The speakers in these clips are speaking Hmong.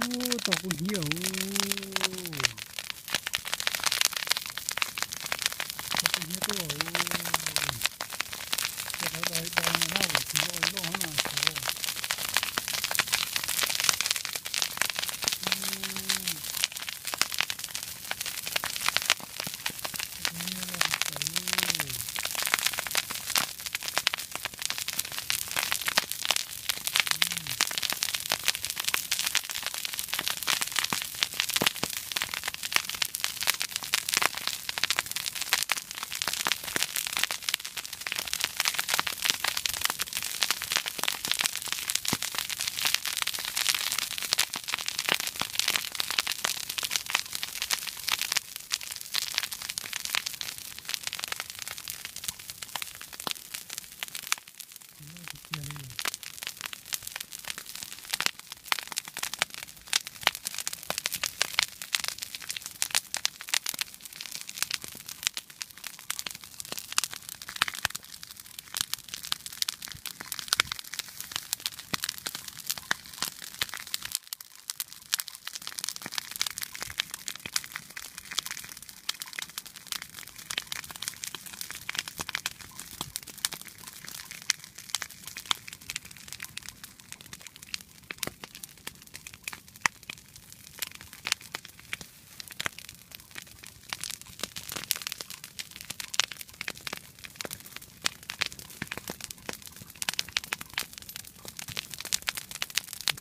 Ub, tau kub hnyiab, tau kub hnyiab tuaj. Tau tau no na, tsis loj loj na. Tsis loj tiag tiag li.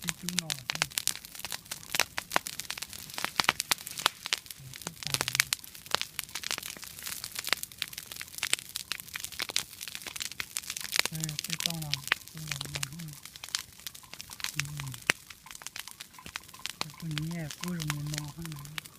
Tib cub no xwb. Tej toj no, toj no, kub hnyiab kub zoo li no hab.